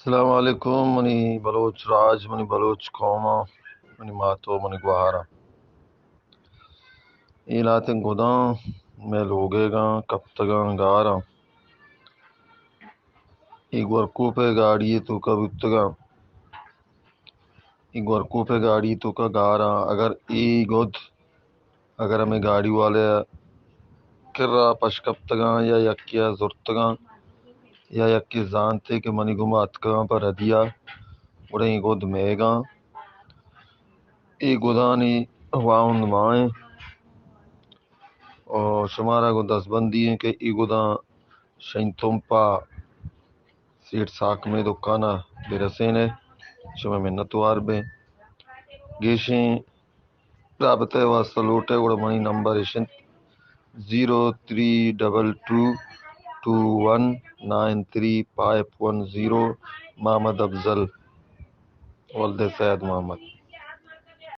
السلام علیکم منی بلوچ راج، منی بلوچ قوم، منی ماتو، منی گوہاراں۔ اے لاتیں گداں مئے لوگیگاں کپتگاں گاراں۔ اے گورکوپ ءِ گاڑی ءِ توکا بوتگاں۔ اے گورکوپ ءِ گاڑی ءِ توکا گاراں۔ اگر اے گد، اگر ہمے گاڑی والے ءِ کرا پش کپتگاں یا یکے ءَ زرتگاں یا یکے زانتے کہ منی گوما اتکگاں پہ ردی ءَ، گڑا اے گد مئیگاں۔ اے گدانی واہند ما ایں۔ و شمارا گوں دزبندی ایں کہ اے گداں شہ ایں تمپ ءَ سیٹھ ساکم ءِ دکان ءَ بہ رسین ئے، شمئے منتوار بیں۔ گیشیں رابطہ ءِ واستہ لوٹ ئے گڑا منی نمبر اش انت، zero three double two two one nine three five one zero. Muhammad Afzal, ولد سید محمد۔